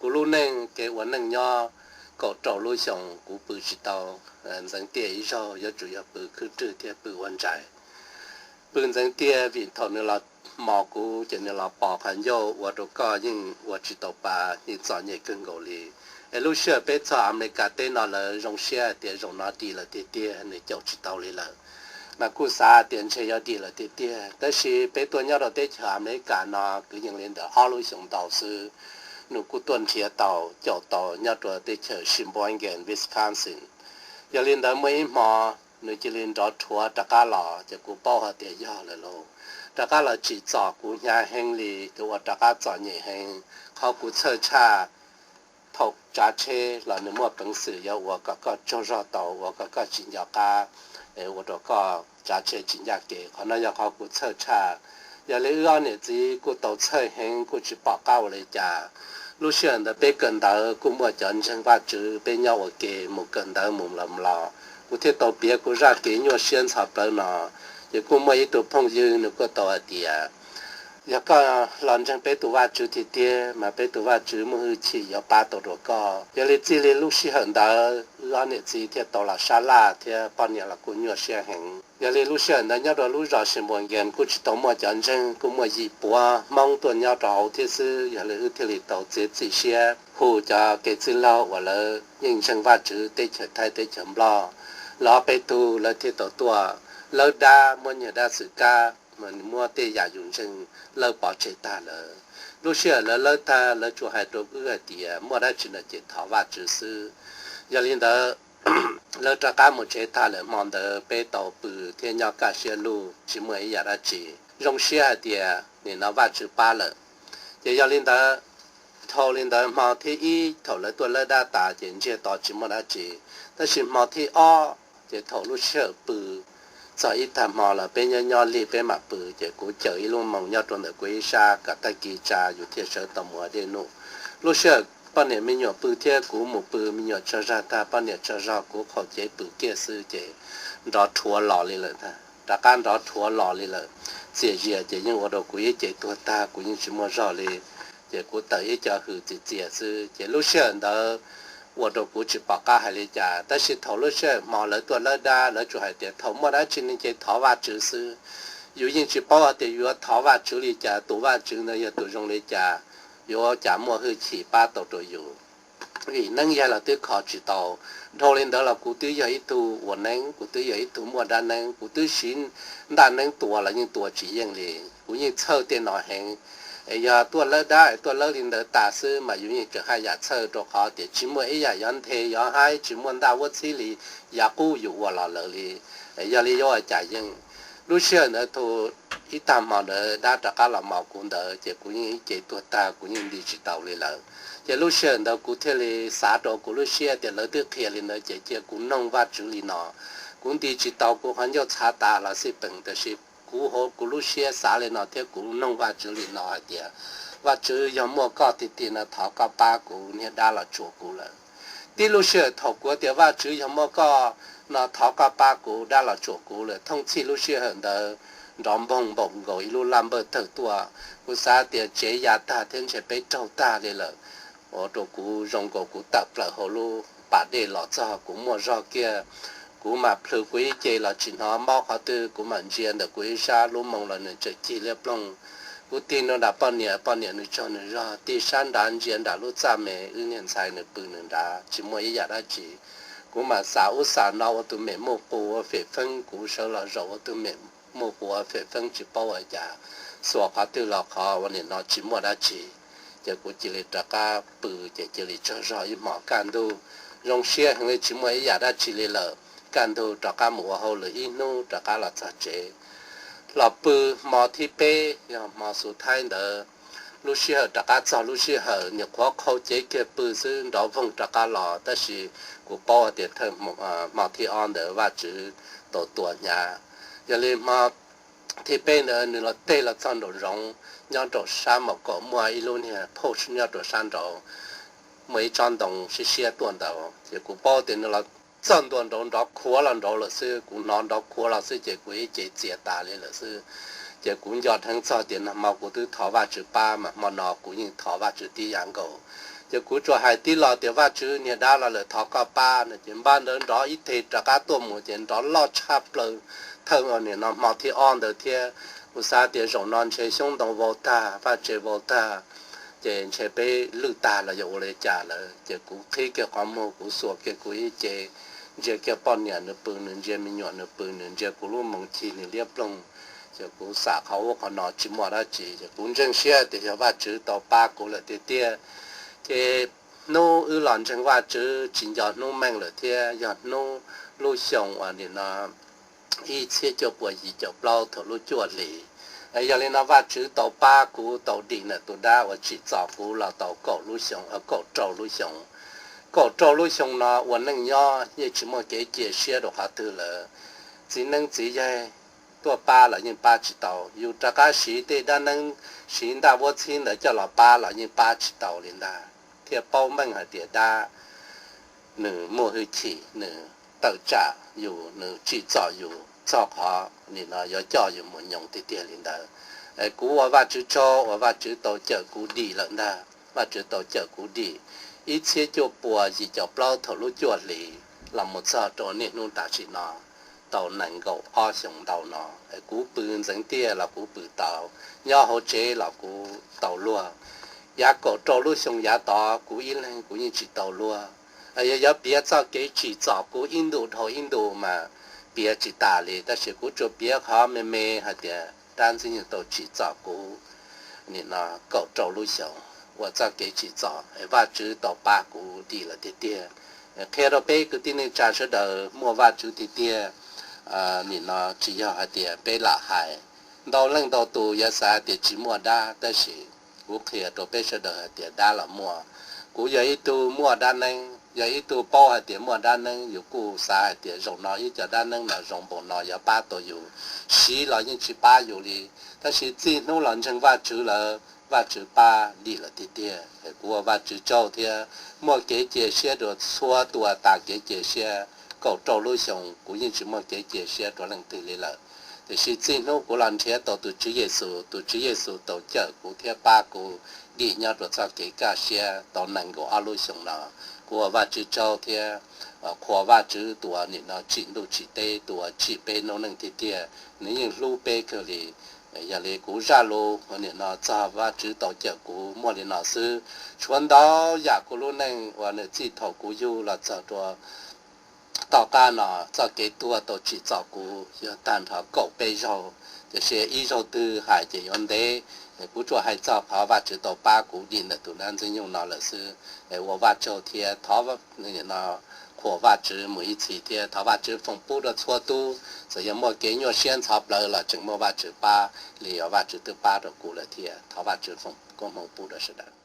Kuv lub neej kev ua neej nyob kaum rau lub xyoos kuv pw tsis tau ntxeev tiaj ib zaug, yuav tsum yog pw khwb rwg thiab pw ua ntsais. Pw ntxeev tiaj vim thaum nws los hmo kuv ces nws los pos qhov ncauj ua rau koj yeej ua tsis tau pa, yeej txom nyem kawg nkaus li. Es lub sij hawm peb txog Amelikas teb no lawv zoo siab hais tias zaum no dim lawm tiag tiag, nws caum tsis tau li lawm. Mas kuj xav tias ntshe yuav dim lawm tiag tiag, tab sis peb tuaj nyob rau teb chaws Amelikas no kwv yees li ntawm ob lub xyoos ntau xwb, nws kuj tuaj nrhiav tau caum tau nyob rau teb chaws Sheboygan, Wisconsin. Yog li ntawd muaj ib hmo nws cia li nrov rhuav rov qab los, ces kuv paub hais tias yog lawm lauj. Rov qab los tsim txom kuv hnyav heev li, ces ua rov qab txom nyem heev. Qhov kuv txhawj tshaj, thaum tsav tsheb los nws muaj peev xwm yuav ua kom koj tsaug zog tau, ua kom koj tsis nco qab, ua rau koj tsav tsheb tsis ncaj kev. Qhov no yog qhov kuv txhawj tshaj. Yog li wb ob niam txiv kuj tau txhawj heev, kuj tsis pom qab ua li cas. Lub sij hawm ntawd peb kawm ntawv kuj muaj cov ntseeg Vajtswv, peb nyob ua ke mus kawm ntawv mus los los, kuv thiaj tau piav kuv zaj kev nyuaj siab ntxhov plawv no. Ces kuj muaj ib tug phooj ywg nws kuj tau hais tias, yog koj los ntseeg peb tus Vajtswv tiag tiag mas peb tus Vajtswv muaj hwj chim yuav pab tau rau koj. Yog li txij li lub sij hawm ntawd wb ob niam txiv thiaj tau los sab laj thiab poj niam los kuj nyuaj siab heev. Yog li lub sij hawm ntawd nyob rau lub zos Sheboygan kuj tsis tau muaj cov ntseeg, kuj muaj yim puav Hmoob tuaj nyob rau hauv thiab xwb. Yog li wb thiaj li tau txiav txim siab hu cov kev txwj laug uas lawv yeej ntseeg Vajtswv teb chaws Thaib teb chaws Nplog, lawv ob peb tug lawv thiaj tau tuaj. Lawv dab muab nyiag dab xwm kab, muab tej yam yus ntseeg lawv pov tseg tag lawm. Lub sij hawm lawv lawb tag lawv tsuas hais rau wb hais tias muaj dab tsi no ces thov Vajtswv xwb. Yog li ntawd lawv rov qab mus tsev tag lawm, hmo ntawd peb tau pw thiab nyob kaj siab lug tsis muaj ib yam dab tsi. Zoo siab hais tias nim no Vajtswv pab lawm. Ces yog li ntawd, dhau li ntawd hmo thib ib thaum lawv tuaj lawb dab tas ces ntsiag to tsis muaj dab tsi. Tab sis hmo thib ob ces thaum lub sij hawm pw txog ib tag hmo los peb nyob nyob lig peb mam pw, ces kuv caws ib lub moo nyob rau ntawm kuv ib sab kom tag kis tsa yus thiaj sawv tau mus ua dej num. Lub sij hawm poj niam me nyuam pw thiab kuv mus pw, me nyuam tsaug zog tag poj niam tsaug zog kuv qaum cev pw kiag xwb ces nrov rhuav los li lawm ntag, rov qab nrov rhuav los li lawm. Txias zias ces yeej ua rau kuv ib ce tuag tag, kuv yeej tsis muaj zog li. Ces kuv tawm ib co hws txias txias xwb, ces lub sij hawm ntawd ua rau kuv tsis pom qab hais li cas. Tab sis thaum lub sij hawm hmo lawv tuaj lawb dab lawv tsuas hais tias thaum muaj dab tsi ne ces thov Vajtswv xwb. Yus yeej tsis paub hais tias yuav thov Vajtswv li cas, tus Vajtswv ntawd yog tus zoo li cas, yuav cas muaj hwj chim pab tau rau yus. Vim neeb yaig los twb kho tsis tau. Dhau li ntawd los kuv twb yog ib tug ua neeb, kuv twb yog ib tug muaj dab neeb, kuv twb siv ntaj neeb tua los yeej tua tsis yeej li. Kuv yeej txhawj tej no heev. Es yog tuaj lawb dab es tuaj lawb li ntawd tas xwb mas yus yeej tseem haj yam txhawj rau qhov tias tsis muaj ib yam yuav nthe yuav haib, tsis muaj ntaj huab txhib li yav qub yus ua los lawm li. Yog li yuav ua cas yeej. Lub sij hawm ntawd thaum ib tag hmo ntawd dab rov qab los mos kuv ntawd ces kuv yeej ib ce tuag tag, kuv yeej nti tsis tau li lawm. Ces lub sij hawm ntawd kuv thiaj li xav rau kuv lub siab tias lawv twb qhia li ntawd ces cia kuv noog Vajtswv li no. Kuv nti tsis tau, kuv qhov ncauj txhav tas los xij peem, tab sis kuv hauv kuv lub siab xav li no thiab kuv noog Vajtswv li no hais tias, Vajtswv, yog muaj koj tiag tiag no thov koj pab kuv, niag dab los tsuam kuv lawm. Tib lub sij hawm thaum kuv tias, Vajtswv, yog muaj koj no thov koj pab kuv, dab los tsuam kuv lawm, thooj txhij lub sij hawm ntawd nrov npoog npaum nkaus ib lub laj npawj tawg tuaj. Kuv xav tias tsev ya tag thiab ntshe peb raug tag li lawm. Ua rau kuv zoo nkaus kuv tawm plaws hauv lub pas dej los txog, kuv muaj zog kiag, kuv mam plhws kuv ib ce los tsis hnov mob qhov twg, kuv mam ntsia ntawm kuv ib sab lub moo los nws tseem cig liab ploog. Kuv tig nram poj niam, poj niam nws tsaug nws zog, tig sab nrad ntsia nram lub txaj me, wb niag ntxhais nws pw nws nrad tsis muaj ib yam dab tsi. Kuv mam xav ub xav no ua tus mem muj qus ua fem feeb, kuv sawv los zaum ua tus mem muj qus ua fem feeb tsis paub ua cas, xuas qhov twg los qhov ua nim no tsis muaj dab tsi. Ces kuv cia li rov qab pw, ces cia li tsaug zog ib hmos kaj ntug, zoo siab heev li tsis muaj ib yam dab tsi li lawm. Kaj ntug rov qab mus ua hauj lwm ib hnub rov qab los txog tsev. Los pw hmo thib peb yog hmo xu thaib ntawd, lub sij hawm rov qab txog lub sij hawm nyuam qhuav qhau cev kiag pw xwb nrov voog rov qab los, tab sis kuv paub tias thawj hmo thib ob ntawd Vajtswv tau tua hnyav. Yog li hmo thib peb ntawd nws los teg los txog nraum zoov, nyob rau sab mom kaum muaj ib lub niag phauj nyob rau sab nraud, muaj ib tsob ntoo siab siab tuaj ntawd, ces kuv paub tias nws los txog ntua nraud nrov khuav los nraud lawm xwb, kuv hnov nrov khuav los xwb ces kuv ib ce txias tas li lawm xwb. Ces kuv nco dheev txog tias nag hmo kuv twb thov Vajtswv pab mas hmo no kuv yeej thov Vajtswv tib yam nkaus. Ces kuv tsuas hais tib lo tias Vajtswv niag dab los lawm thov koj pab no, ces npaj ntawd nrov ib teg rov qab tuaj mus ces nrov loj tshaj plaws thawj nim no hmo thib ob ntawd thiab. Kuv xav tias zaum no ntshe xyoob ntoo vau tag vaj tse vau tag, ces ntshe peb lwj tag los yog ua li cas lawm. Ces kuv qhib kiag qhov muag kuv xuas kiag kuv ib ce, ntsia kiag poj niam nws pw, nws ntsia me nyuam nws pw, nws ntsia kuv lub moov cig nws liab ploog. Ces kuv xam qhov ub qhov no tsis muaj dab tsi, ces kuv ntseeg siab tias yog Vajtswv tau pab kuv lawm tiag tiag. Ces hnub wb los ntseeg Vajtswv tsis nco hnub meej lawm thiab yog hnub lub xyoo uas nim no ib txhiab cuaj puas yim caum plaub thaum lub cuaj hlis. Yog li no Vajtswv tau pab kuv tau dim ntawm tus dab uas tsim txom kuv los tau kaum lub xyoo, kaum rau lub xyoo. Kaum rau lub xyoo no ua neej nyob yeej tsis muaj kev cia siab rau qhov twg lawm. Txiv neeb txiv yaig tuaj pab los yeej pab tsis tau, yus rov qab siv tej dab neeb, siv ntaj vuab txhib ntawd coj los pab los yeej pab tsis tau li ntag. Thiaj paub meej hais tias dab nws muaj hwj chim, nws tawm tsam yus, nws tsim txom yus txog qhov nim no yuav coj yus mus nyoos tiag tiag li ntawd. Kuv ua Vajtswv tsaug uas Vajtswv tau cawm kuv dim lawm ntag. Vajtswv tau cawm kuv dim ib txhiab cuaj puas yim caum plaub thaum lub cuaj hlis los mus txog rau niaj hnub tam sim no tau nees nkaum ob xyoo ntau no. Kuv pw ntxeev tiaj los kuv pw tau, nyob hauv tsev los kuv tau luag. Yav kaum rau lub xyoo yav tod kuv ib leeg kuv yeej tsis tau luag. Yog yuav piav txoj kev tsim txom kuv ib ntu dhau ib ntu mas piav tsis tas li, tab sis kuv tsuas piav qhov me me hais tias dab ntxwg nyoog tau tsim txom kuv nim no kaum rau lub xyoo, ua txoj kev tsim txom Vajtswv tau pab kuv dim lawm tiag tiag. Qhia rau peb kwv tij neej tsa sawv daws muaj Vajtswv tiag tiag. Nim no tsis yog hais tias peb lam hais, ntau leej ntau tus yuav xav tias tsis muaj dab, tab sis kuv qhia rau peb sawv daws hais tias dab los muaj. Kuv yog ib tug muaj dab neeb, yog ib tug paub hais tias muaj dab neeb, yus kuj xav hais tias zaum no ib co dab neeb no zoo npaum no yuav pab tau yus, siv los yeej tsis pab yus li. Tab sis txij hnub los ntseeg Vajtswv lawm, Vajtswv pab dim lawm tiag tiag. Kuv ua Vajtswv tsaug thiab muaj kev cia siab dua txhua tus tas kev cia siab kaum rau lub xyoo kuv yeej tsis muaj kev cia siab rau leej twg li lawm. Tiam sis txij hnub kuv los nrhiav tau tus Tswv Yexus, tus Tswv Yexus tau cawm kuv thiab pab kuv dim nyob rau txoj kev kaj siab tau nees nkaum ob lub xyoo no. Kuv ua Vajtswv tsaug thiab qhuas Vajtswv tus uas nim no tsim ntuj tsim teb, tus uas tsim peb noob neej tiag tiag, nws yeej hlub peb kawg li. Yog li kuv zaj lus nim no txog Vajtswv tau cawm kuv muaj li no xwb. Tshuav ntau yam kuv lub neej uas nws txij thaum kuv yug los txog rau tom qab no txoj kev tuag tau tsim txom kuv yog tag nrho kaum peb zaug, tiam sis ib zaug twg hais ces yuav ntev. Kuv tsuas hais txog qhov Vajtswv tau pab kuv dim ntawm tus dab ntxwg nyoog no lawm xwb. Ua Vajtswv tsaug thiab thov qhuas Vajtswv mus ib txhis thiab thov Vajtswv foom pub rau txhua tus, txawm yog muaj kev nyuaj siab ntxhov plawv los tseem muaj Vajtswv pab li uas Vajtswv twb pab rau kuv lawm thiab. Thov Vajtswv foom koob hmoov pub rau sawv daws.